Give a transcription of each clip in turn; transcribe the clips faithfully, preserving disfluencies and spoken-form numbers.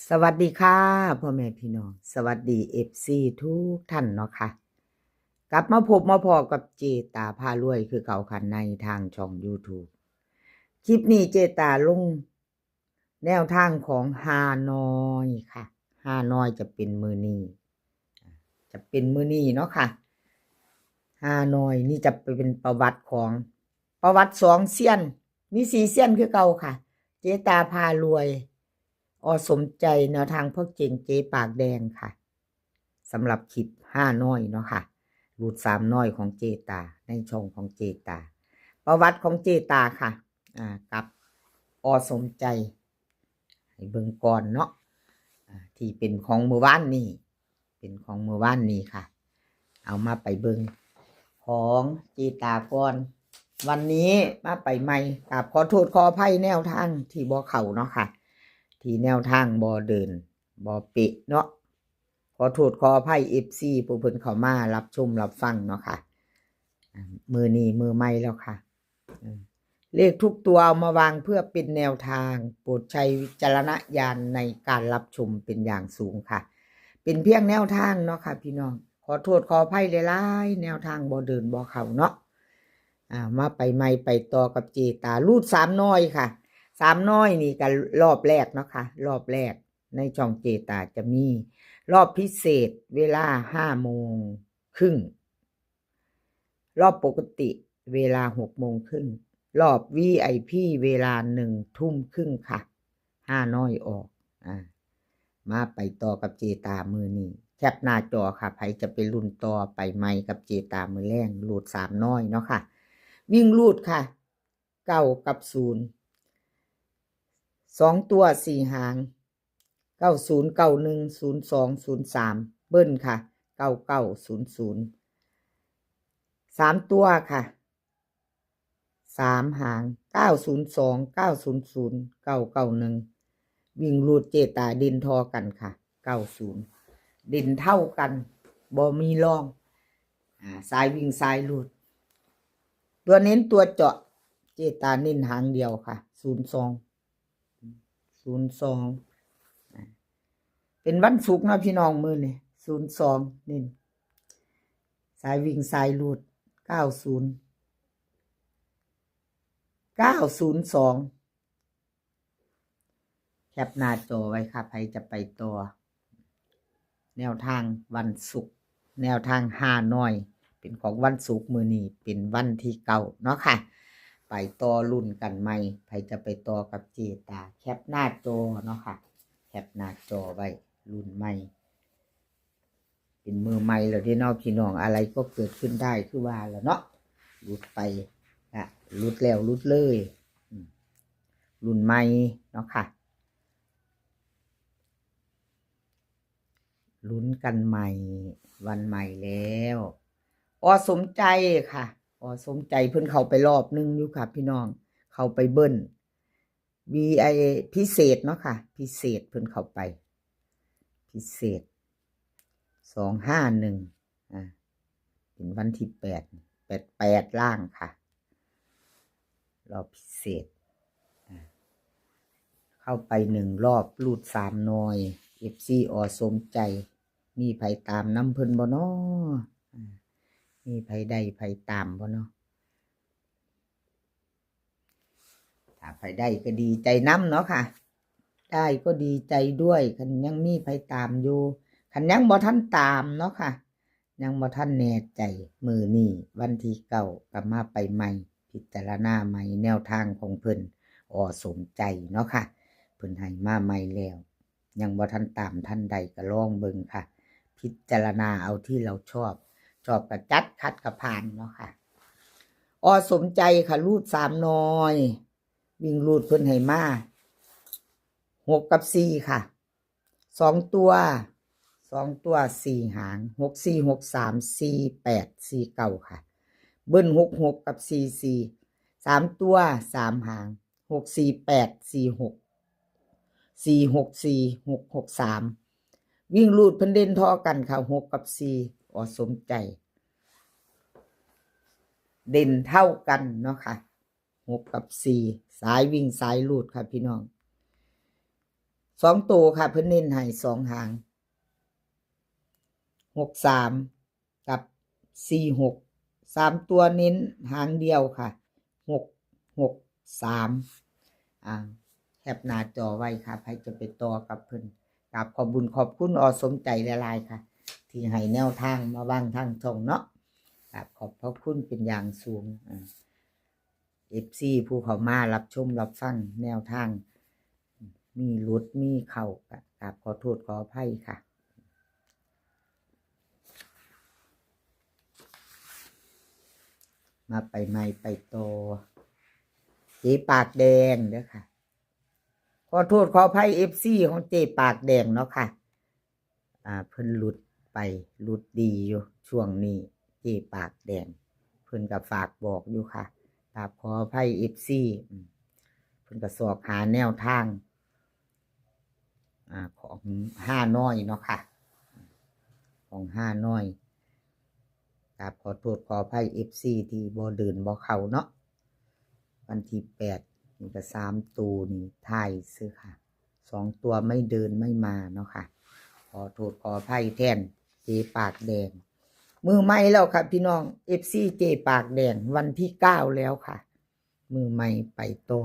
สวัสดีค่ะ พ่อแม่พี่น้อง สวัสดี เอฟซี ทุกท่านเนาะค่ะ กลับมาพบมาพ้อกับเจตาพารวยคือเก่าค่ะ ในทางช่อง YouTube คลิปนี้เจตาลงแนวทางของฮานอยค่ะ ฮานอยจะเป็นมื้อนี้ จะเป็นมื้อนี้เนาะค่ะ ฮานอยนี่จะเป็นประวัติของ ประวัติสองเซียน มีสี่เซียนคือเก่าค่ะ เจตาพารวย อสมใจ แนวทางพ่อเจ๋งเจ๊ปากแดงค่ะ สำหรับคลิปฮานอยเนาะค่ะ รูดสามน้อยของเจตา ในช่องของเจตา ประวัติของเจตาค่ะ อ่า กับ อสมใจ ให้เบิ่งก่อนเนาะ อ่า ที่เป็นของมื้อวานนี้ เป็นของมื้อวานนี้ค่ะ เอามาไปเบิ่งของเจตาก่อน วันนี้มาไปใหม่ กราบขอโทษขออภัยแนวทางที่บ่เข้าเนาะค่ะ ที่แนวทางบ่เดิน บ่เป๊ะเนาะ ขอโทษขออภัย เอฟซี ผู้เพิ่นเข้ามารับชมรับฟังเนาะค่ะ อ่า มื้อนี้มื้อใหม่แล้วค่ะ อืม เลขทุกตัวเอามาวางเพื่อเป็นแนวทาง โปรดใช้วิจารณญาณในการรับชมเป็นอย่างสูงค่ะ เป็นเพียงแนวทางเนาะค่ะพี่น้อง ขอโทษขออภัยหลายๆ แนวทางบ่เดินบ่เข้าเนาะ อ่า มาไปใหม่ไปต่อกับเจตา รูดสามน้อยค่ะ สามน้อยนี่ก็รอบแรกเนาะค่ะ รอบแรกในช่องเจตาจะมี รอบพิเศษเวลาห้าโมงครึ่ง รอบปกติเวลาหกโมงครึ่ง รอบ วี ไอ พี เวลาหนึ่งทุ่มครึ่งค่ะ ฮานอยออก อ่า มาไปต่อกับเจตามื้อนี้ แคปหน้าจอค่ะ ไผจะไปลุ้นต่อไปใหม่กับเจตามื้อแลง รูดสามน้อยเนาะค่ะ วิ่งรูดค่ะ เก้ากับศูนย์ สองตัวสี่หาง เก้าศูนย์ เก้าหนึ่ง ศูนย์สอง ศูนย์สาม เบิ้ลค่ะ เก้าเก้า ศูนย์ศูนย์ สามตัวค่ะ สามหาง เก้าศูนย์สอง เก้าศูนย์ศูนย์ เก้าเก้าหนึ่ง วิ่งรูดเจตาเด่นทอกันค่ะ เก้าศูนย์ เด่นเท่ากัน บ่มีรอง อ่า สายวิ่งสายรูด ตัวเน้นตัวเจาะ เจตาเน้นหางเดียวค่ะ ศูนย์สอง ศูนย์สอง อ่า เป็นวันศุกร์เนาะพี่น้อง มื้อนี้ ศูนย์สอง เน้น สายวิ่งสายรูด เก้าศูนย์ เก้าศูนย์สอง แคปหน้าจอไว้ค่ะ ไผจะไปต่อ แนวทางวันศุกร์ แนวทางฮานอย เป็นของวันศุกร์ มื้อนี้เป็นวันที่เก้าเนาะค่ะ ไปต่อลุ้นกันใหม่ ไผจะไปต่อกับเจตา แคปหน้าจอเนาะค่ะ แคปหน้าจอไว้ ลุ้นใหม่ เป็นมื้อใหม่แล้วเด้เนาะพี่น้อง อะไรก็เกิดขึ้นได้คือว่าแล้วเนาะ หลุดไป อ่ะ หลุดแล้วหลุดเลย อืม ลุ้นใหม่เนาะค่ะ ลุ้นกันใหม่ วันใหม่แล้ว อสมใจค่ะ อสมใจเพิ่นเข้าไปรอบหนึ่งอยู่ค่ะพี่น้อง เข้าไปเบิ้ล วี ไอ พิเศษเนาะค่ะ พิเศษเพิ่นเข้าไป พิเศษ สองห้าหนึ่ง อ่า เป็นวันที่แปด แปดแปด ล่างค่ะ รอบพิเศษ อ่า เข้าไปหนึ่งรอบ รูดสามน้อย เอฟซี อสมใจ มีไผตามนำเพิ่นบ่น้อ อ่า มีไผได้ไผตามบ่น้อ ถ้าไผได้ก็ดีใจนำเนาะค่ะ ได้ก็ดีใจด้วย คันยังมีไผตามอยู่ คันยังบ่ทันตามเนาะค่ะ ยังบ่ทันแน่ใจ มื้อนี้วันที่เก้า ก็มาไปใหม่ พิจารณาใหม่ แนวทางของเพิ่น อสมใจเนาะค่ะ เพิ่นให้มาใหม่แล้ว ยังบ่ทันตามทันใดก็ลองเบิ่งค่ะ พิจารณาเอาที่เราชอบ ชอบก็จัด ขัดก็ผ่านเนาะค่ะ อสมใจค่ะ รูดสามน้อย วิ่งรูดเพิ่นให้มา หกกับสี่ค่ะ สองตัว สองตัวสี่หาง หกสี่ หกสาม สี่แปด สี่เก้าค่ะ เบิ้ล หกหก กับ สี่สี่ สามตัว สามหาง หกสี่แปด สี่หก สี่หกสี่ หกหกสาม วิ่งรูดเพิ่นเด่นท่อกันค่ะ หกกับสี่ อสมใจ เด่นเท่ากันเนาะค่ะ หกกับสี่ สายวิ่งสายรูดค่ะพี่น้อง สองตัวค่ะ เพิ่นเน้นให้สองหาง หกสาม กับ สี่หก สามตัวเน้นหางเดียวค่ะ หกหกสาม อ่า แคปหน้าจอไว้ค่ะ ใครจะไปต่อกับเพิ่น กราบขอบบุญขอบคุณอสมใจหลายๆค่ะ ที่ให้แนวทางมาวางทางช่องเนาะ กราบขอบพระคุณเป็นอย่างสูง อ่า เอฟซี ผู้เข้ามารับชมรับฟังแนวทาง มีหลุดมีเข้า กราบขอโทษขออภัยค่ะ มาไปใหม่ไปต่อ เจ๊ปากแดงเด้อค่ะ ขอโทษขออภัย เอฟซี ของเจ๊ปากแดงเนาะค่ะ อ่า เพิ่นหลุดไป หลุดดีอยู่ ช่วงนี้ เจ๊ปากแดง เพิ่นก็ฝากบอกอยู่ค่ะ กราบขออภัย เอฟซี อืม เพิ่นก็ซอกหาแนวทาง อ่า ของฮานอยเนาะค่ะ ของฮานอย กราบขอโทษขออภัย เอฟซี ที่บ่เดินบ่เข้าเนาะ วันที่แปด นี่ก็สามตัวนี่ท้ายซื่อค่ะ สองตัวไม่เดินไม่มาเนาะค่ะ ขอโทษขออภัยแทนเจ๊ปากแดง มือใหม่แล้วค่ะพี่น้อง เอฟซี เจ๊ปากแดง วันที่เก้าแล้วค่ะ มือใหม่ไปต่อ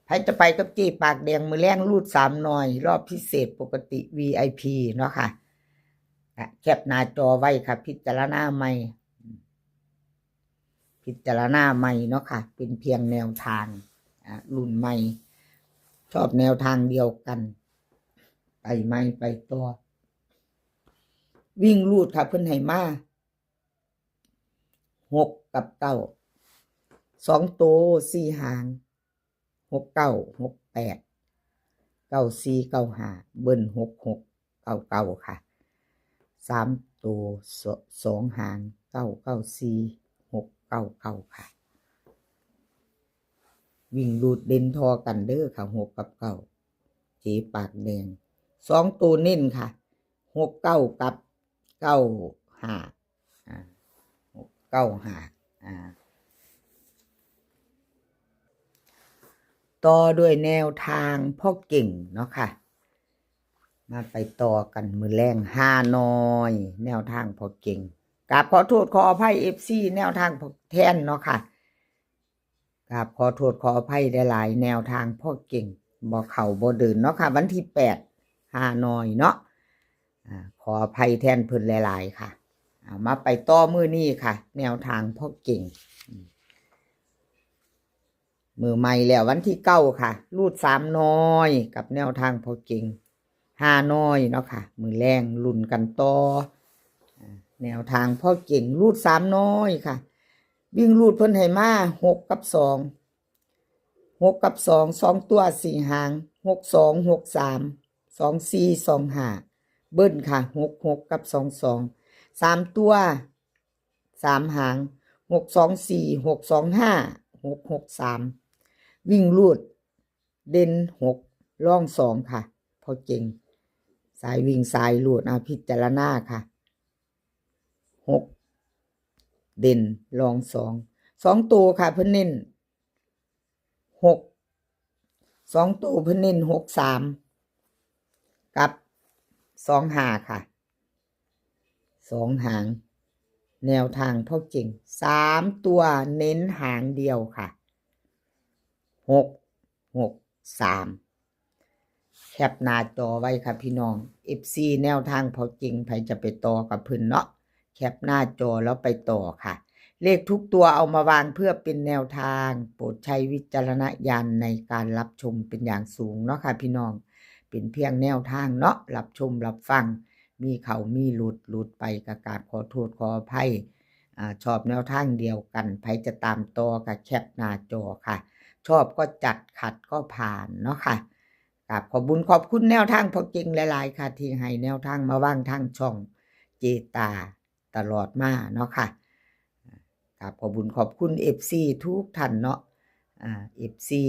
ใครจะไปกับเจ๊ปากแดง มื้อแลงรูดสามหน่อย รอบพิเศษปกติ วีไอพี เนาะค่ะ อ่ะ แคปหน้าจอไว้ค่ะ พิจารณาใหม่ พิจารณาใหม่เนาะค่ะ เป็นเพียงแนวทาง อ่ะ รุ่นใหม่ ชอบแนวทางเดียวกัน ไปใหม่ไปต่อ วิ่งรูดค่ะ เพิ่นให้มา หกกับเก้า สองตัวสี่หาง หกเก้า หกแปด เก้าสี่ เก้าห้า เบิ้ล หกหก เก้าเก้า ค่ะ สามตัว ส- สองหาง เก้าเก้าสี่ หกเก้าเก้า ค่ะ วิ่งรูดเด่นทอกันเด้อค่ะ หกกับเก้า เจ๊ปากแดง สองตัวเน้นค่ะ หกเก้า กับ เก้าห้า อ่า หกเก้าห้า อ่า ต่อด้วยแนวทางพ่อเก่งเนาะค่ะ มาไปต่อกันมื้อแลงฮานอย แนวทางพ่อเก่ง กราบขอโทษขออภัย เอฟซี แนวทางพ่อแท่นเนาะค่ะ กราบขอโทษขออภัยหลายๆ แนวทางพ่อเก่ง บ่เข้าบ่เดินเนาะค่ะ วันที่แปด ฮานอยเนาะ อ่า ขออภัยแทนเพิ่นหลายๆ ค่ะ เอามาไปต่อมื้อนี้ค่ะ แนวทางพ่อเก่ง อืม มื้อใหม่แล้ว วันที่เก้าค่ะ รูดสามหน่อย กับแนวทางพ่อเก่ง ฮานอยเนาะค่ะ มื้อแลงลุ้นกันต่อ อ่า แนวทางพ่อเก่ง รูดสามหน่อยค่ะ วิ่งรูดเพิ่นให้มา หกกับสอง หกกับสอง สองตัวสี่หาง หกสอง หกสาม สองสี่ สองห้า เบิ้ลค่ะ หกหก กับ สองสอง สามตัว สามหาง หกสองสี่ หกสองห้า หกหกสาม วิ่งรูด เด่นหก รองสองค่ะ พ่อเก่ง สายวิ่งสายรูด เอาพิจารณาค่ะ หก เด่นรองสอง สองตัวค่ะ เพิ่นเน้น หก สองตัวเพิ่นเน้น หกสาม กับ สองห้า ค่ะ สองหาง แนวทางพ่อเก่ง สามตัวเน้นหางเดียวค่ะ หกหกสาม แคปหน้าจอไว้ค่ะพี่น้อง เอฟซี แนวทางพ่อเก่ง ไผจะไปต่อกับเพิ่นเนาะ แคปหน้าจอแล้วไปต่อค่ะ เลขทุกตัวเอามาวางเพื่อเป็นแนวทาง โปรดใช้วิจารณญาณในการรับชมเป็นอย่างสูงเนาะค่ะพี่น้อง เป็นเพียงแนวทางเนาะ รับชมรับฟัง มีเข้ามีหลุด หลุดไปก็กราบขอโทษขออภัย อ่า ชอบแนวทางเดียวกัน ไผจะตามต่อก็แคปหน้าจอค่ะ ชอบก็จัด ขัดก็ผ่านเนาะค่ะ กราบขอบบุญขอบคุณแนวทางพ่อเก่งหลายๆ ค่ะ ที่ให้แนวทางมาวางทางช่องเจตาตลอดมาเนาะค่ะ กราบขอบบุญขอบคุณ เอฟซี ทุกท่านเนาะ อ่า เอฟซี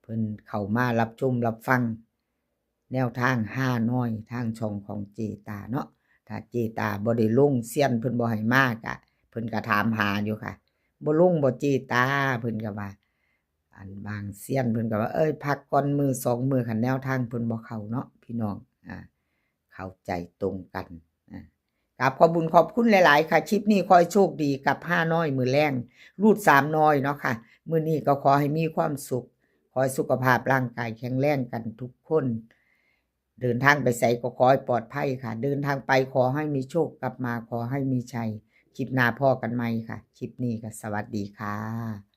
เพิ่นเข้ามารับชมรับฟัง แนวทางฮานอยทางช่องของเจตาเนาะ ถ้าเจตาบ่ได้ลง เซียนเพิ่นบ่ให้มากะ เพิ่นก็ถามหาอยู่ค่ะ บ่ลงบ่เจตา เพิ่นก็ว่า อันบางเซียนเพิ่นก็ว่า เอ้ย พักก่อนมื้อสองมื้อ คันแนวทางเพิ่นบ่เข้าเนาะพี่น้อง อ่า เข้าใจตรงกัน อ่า กราบขอบบุญขอบคุณหลายๆ ค่ะ คลิปนี้ขอให้โชคดีกับห้าน้อยมื้อแลง รูดสามน้อยเนาะค่ะ มื้อนี้ก็ขอให้มีความสุข ขอให้สุขภาพร่างกายแข็งแรงกันทุกคน เดินทางไปไสก็ขอให้ปลอดภัยค่ะ เดินทางไปขอให้มีโชค กลับมาขอให้มีชัย คลิปหน้าพ้อกันใหม่ค่ะ คลิปนี้ก็สวัสดีค่ะ